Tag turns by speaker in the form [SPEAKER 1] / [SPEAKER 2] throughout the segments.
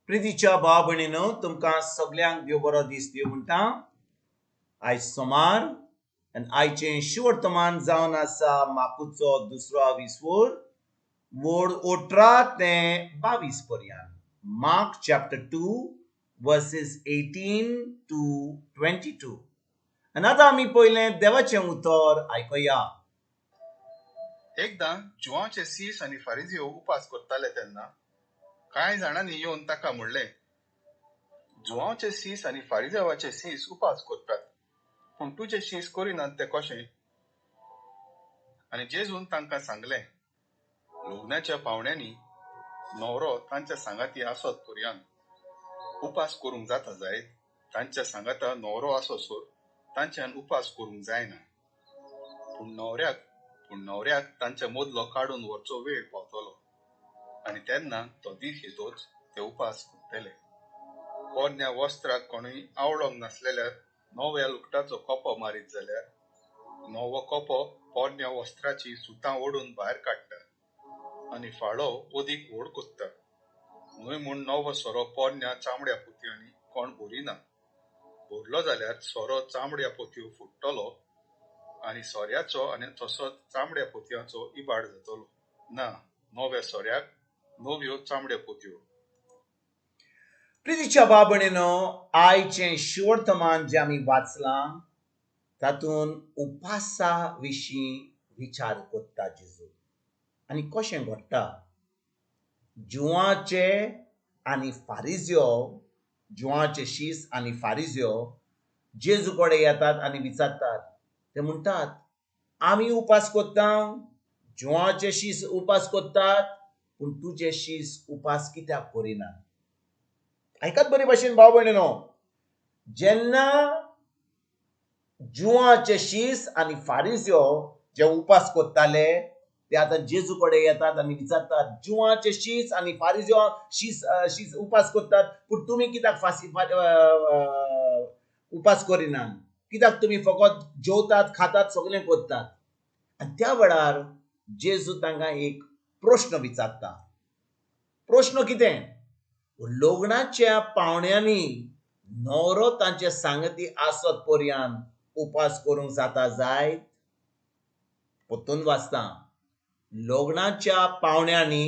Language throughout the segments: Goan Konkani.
[SPEAKER 1] प्रितीच्या भाव भयणीनो, तुमकां सगल्यांक देव बरो दीस दिवं म्हणटा. आयज सोमार आनी आयचें शिवर्तमान जावन आसा माकुचो दुसरो विस्वोर वोड 18 ते 22 पर्यंत. Mark chapter 2 verses 18 to 22. आनी आतां आमी पयलें देवाचें उतर आयकुया.
[SPEAKER 2] एकदां जुवांचे सीस आनी फारिजियो उपास करताले तेन्ना कांय जाणांनी येवन ताका म्हणलें, जुवांचे सीस आनी फारिजेवाचे सीस उपास करतात, पूण तुजे शीस करिनात ते कशें? आनी जेजून तांकां सांगलें, लग्नाच्या पावण्यांनी न्हवरो तांच्या सांगाती आसत पर्यंत उपास करूंक जाता जायत, तांच्या सांगाता न्हवरो आसोसर तांच्यान उपास करूंक जायना. पूण न्हवऱ्याक तांच्या मदलो काडून व्हरचो वेळ पावतलो आनी तेन्ना तो दीस येतोच ते उपास करतले. पोरण्या वस्त्राक कोणूय आवडोंक नासलेल्या नव्या लुगटाचो कोपो मारीत जाल्यार नवो कोपो पोरण्या वस्त्राची सुतां ओडून भायर काडटा आनी फाळो अदीक व्हड कोत्ता. न्हय म्हूण नवो सोरो पोरण्या चामड्या पोतयांनी कोण भरिना. भरलो जाल्यार सोरो चामड्या पोतयो फुट्टलो आनी सोऱ्याचो आनी तसोच चामड्या पोतयांचो इबाड जातलो. ना, नव्या सोऱ्याक नव्यो चामड्या पोतयो.
[SPEAKER 1] प्रितीच्या भाव भयणीनो, आयचें शिवर्तमान जें आमी वाचलां तातूंत उपासा विशीं विचार करता जेजू आनी कशें घडटा. जुवाचे आनी फारिज्यो, जुवाचे शीस आनी फारिज्यो जेजू कडेन येतात आनी विचारतात. ते म्हणटात, आमी उपास करता, जुवाचे शीस उपास करतात, पूण तुजे शीस उपास कित्याक करिना? आयकात बरे भाशेन भाव भयणीनो, जेन्ना जुवाचे शीस आनी फारिज्यो जे उपास करताले ते आतां जेजू कडेन येतात आनी विचारतात, जुवाचे शीस आनी फारिज्यो शीस शीस उपास करतात, पूण तुमी कित्याक फासी उपास करिनात? कित्याक तुमी फकत जेवतात, खातात, सगळें करतात? आनी त्या वेळार जेजू तांकां एक प्रश्न विचारता. प्रश्न कितें? लग्नाच्या पावण्यांनी न्हवरो तांचे सांगती आसत पर्यंत उपास करूंक जाता जायत? परतून वाचता, लग्नाच्या पावण्यांनी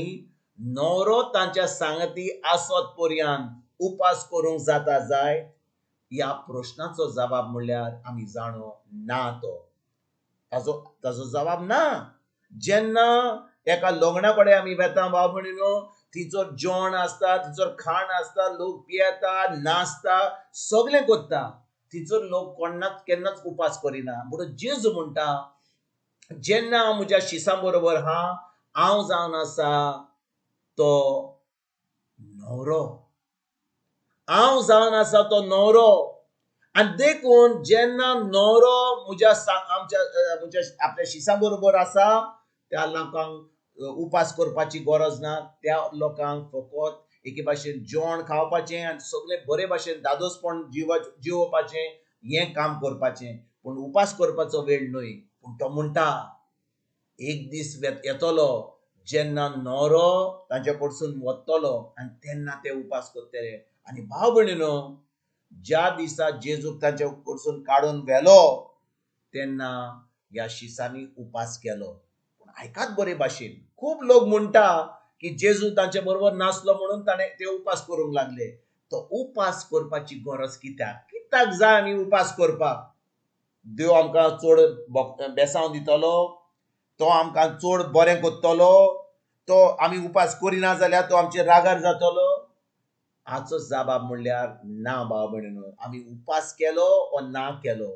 [SPEAKER 1] न्हवरो तांच्या सांगती आसत पर्यंत उपास करूंक जाता जायत? ह्या प्रश्नाचो जबाब म्हणल्यार आमी जाणो ना, तो ताजो जबाब ना. जेन्ना एका लग्ना कडेन आमी वेता भाव भयणीनो, थंयसर जेवण आसता, थंयसर खाण आसता, लोक पियेता, नाचता, सगळें करता. थंयसर लोक कोणाक केन्नाच उपास करिना. म्हणून जेजू म्हणटा, जेन्ना हांव म्हज्या शिसां बरोबर हा, हांव जावन आसा तो न्हवरो, हांव जावन आसा तो न्हवरो. आनी देखून जेन्ना न्हवरो म्हज्या आमच्या म्हज्या आपल्या शिसां बरोबर आसा, त्या लोकांक उपास करपाची गरज ना. त्या लोकांक फकत एके भाशेन जेवण खावपाचें आनी सगळें बरे भाशेन दादोसपण जिवोवपाचें हें काम करपाचें, पूण उपास करपाचो वेळ न्हय. पूण तो म्हणटा, एक दीस येतलो जेन्ना न्हवरो तांच्या कडसून वतलो आनी तेन्ना ते उपास करतले. आनी भाव भयणीनो, ज्या दिसा जेजूक तांच्या कडसून काडून व्हेलो तेन्ना ह्या शिसांनी उपास केलो. पूण आयकात बरे भाशेन, खूब लोक म्हणटा की जेजू तांचे बरोबर नासलो म्हणून ताणें ते उपास करूंक लागले. तो उपास करपाची गरज कित्याक? कित्याक जाय आमी उपास करपाक? देव आमकां चड बेसांव दितलो, तो आमकां चड बरें करतलो, तो आमी उपास करिना जाल्यार तो आमचेर रागार जातलो? हाचो जबाब म्हणल्यार ना भाव भयणीनो. आमी उपास केलो ओ ना केलो,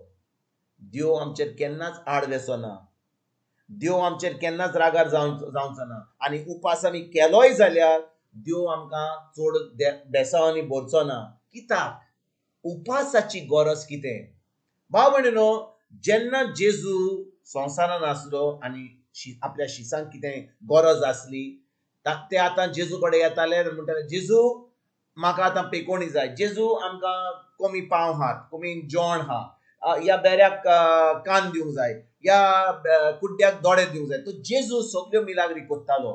[SPEAKER 1] देव आमचेर केन्नाच आड वेचो ना, देव आमचेर केन्नाच रागार जावचो ना. आनी उपास आमी केलोय जाल्यार देव आमकां चड बेसांवांनी भरचो ना. कित्याक? उपासाची गरज कितें? भाव भयणीनो, जेन्ना जेजू संवसारान आसलो आनी आपल्या शिसांक कितें गरज आसली, ते आतां जेजू कडेन येताले म्हणटाले, जेजू म्हाका आतां पेकोणी जाय, जेजू आमकां कमी पाव आहात, कमी जेवण आहा, ह्या बेऱ्याक कान दिवंक जाय, ह्या कुड्ड्याक दोळे दिवंक जाय. तो जेजू सगल्यो मिलाग्री करतालो.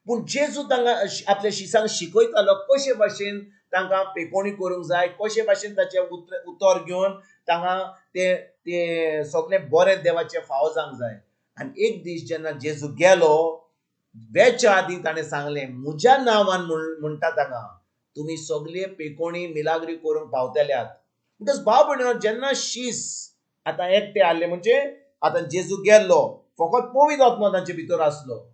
[SPEAKER 1] पूण जेजू तांकां आपल्या शिसांक शिकयतालो कशे भाशेन तांकां पेकोणी करूंक जाय, कशे भाशेन ताचें उतर घेवन तांकां ते ते सगळें बरें देवाचें फावो जावंक जाय. आनी एक दीस जेन्ना जेजू गेलो वेच्या आदीं ताणें सांगलें, म्हज्या नांवान म्हणटा तांकां तुमी सगळे पेकोणी मिलाग्री करूंक पावतल्यात. म्हणटच भाव भयणीनो, जेन्ना शीस आतां एकटे आहले म्हणजे आतां जेजू गेल्लो, फकत पवित्र आत्मो तांचे भितर आसलो.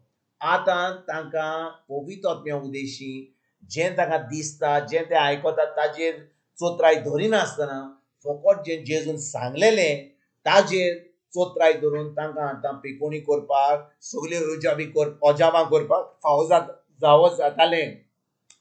[SPEAKER 1] आतां तांकां पवित्र आत्म्या उदेशी जें तांकां दिसता, जें ते आयकतात ताजेर चोत्राय धरिनासतना फकत जें जेजून सांगलेलें ताजेर चोत्राय धरून तांकां आतां पेकोणी करपाक, सगल्यो अजाबां करपाक फावो जावो जातालें.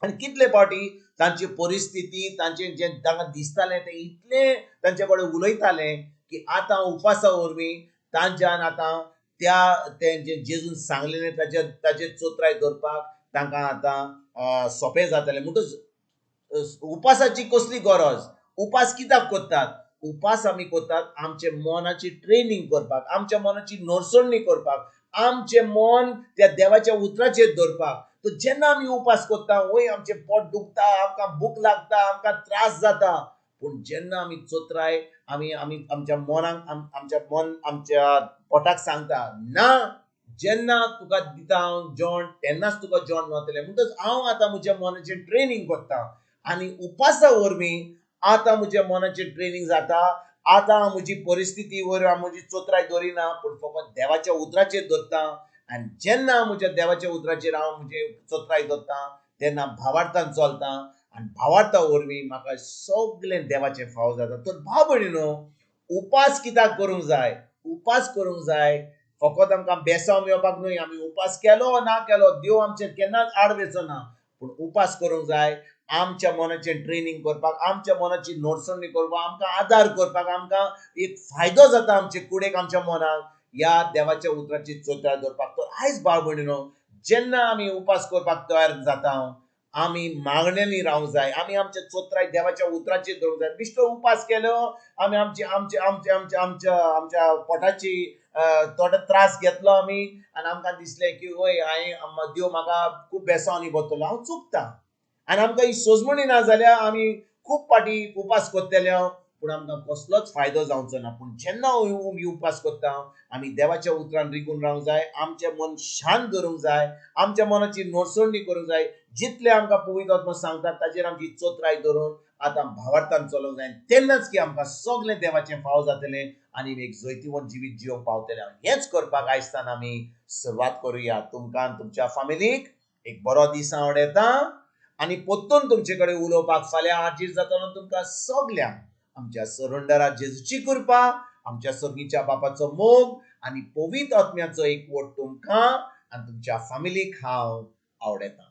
[SPEAKER 1] आनी कितले फावटी तांची परिस्थिती, तांचें जें तांकां दिसतालें तें इतलें तांचे कडेन उलयतालें की आतां उपासा वरवीं तांच्यान आतां त्या तें जें जेजून सांगलेलें ताजेर चोत्राय दवरपाक तांकां आतां सोंपें जातालें. म्हणटच उपासाची कसली गरज? उपास कित्याक करतात? उपास आमी करतात आमचे मनाची ट्रेनींग करपाक, आमच्या मनाची नरसणी करपाक, आमचें मन त्या देवाच्या उतराचेर दवरपाक. तर जेन्ना आमी उपास करता, वय आमचें पोट दुखता, आमकां भूक लागता, आमकां त्रास जाता, पूण जेन्ना आमी चोत्राय आमी आमी आमच्या मनाक आमच्या मन आमच्या पोटाक सांगता ना, जेन्ना तुका दिता हांव जेवण तेन्नाच तुका जेवण मेळटलें. म्हणटच हांव आतां म्हज्या मनाचें ट्रेनींग करता आनी उपासा वरवीं आतां म्हज्या मनाचें ट्रेनींग जाता. आतां हांव म्हजी परिस्थिती वयर हांव म्हजी चोत्राय दवरिना, पूण फकत देवाच्या उतराचेर दवरता. आनी जेन्ना म्हज्या देवाच्या उतराचेर हांव म्हजे चोत्राय दवरता तेन्ना भावार्थान चलता आनी भावार्था वरवीं म्हाका सगळें देवाचें फावो जाता. तर भाव भयणीनो, उपास कित्याक करूंक जाय? उपास करूंक जाय फकत आमकां बेसांव मेळपाक न्हय. आमी उपास केलो ना केलो देव आमचेर केन्नाच आड वचो ना, पूण उपास करूंक जाय आमच्या मनाचें ट्रेनींग करपाक, आमच्या मनाची नोटसणी करपाक, आमकां आदार करपाक, आमकां एक फायदो जाता आमचे कुडेक, आमच्या मनाक ह्या देवाच्या उतराची चोत्राय दवरपाक. तर आयज भाव भयणीनो, जेन्ना आमी उपास करपाक तयार जाता आमी मागण्यांनी रावंक जाय, आमी आमच्या चोत्राय देवाच्या उतराचेर दवरूंक जाय. बिश्टो उपास केलो आमी आमचे आमचे आमचे आमच्या आमच्या आमच्या पोटाची थोडो त्रास घेतलो आमी आनी आमकां दिसलें की वय हांवें देव म्हाका खूब बेसांवांनी बरतलो, हांव चुकता. आनी आमकां ही सोजमणी ना जाल्यार आमी खूब फावटी उपास करतले, पूण आमकां कसलोच फायदो जावचो ना. पूण जेन्ना आमी उपास करता आमी देवाच्या उतरान रिगून रावंक जाय, आमचें मन शांत दवरूंक जाय, आमच्या मनाची नोरसणी करूंक जाय. जितलें आमकां पवित्र आत्मो सांगता ताजेर आमची चोत्राय धरून आतां भावार्थान चलोवंक जाय. तेन्नाच की आमकां सगळें देवाचें फावो जातलें आनी एक जैतिवंत जिवीत जिवंक पावतलें. हेंच करपाक आयजतान आमी सुरवात करुया. तुमकां तुमच्या फामिलीक एक बरो दीस हांव येता आनी परतून तुमचे कडेन उलोवपाक फाल्यां हाजीर जातलो. तुमकां सगल्यांक आमच्या सरुंडरा जेजूची कृपा, आमच्या सर्गीच्या बापाचो मोग आनी पवित्र आत्म्याचो एकवट तुमकां आनी तुमच्या फामिलीक हांव आवडटा.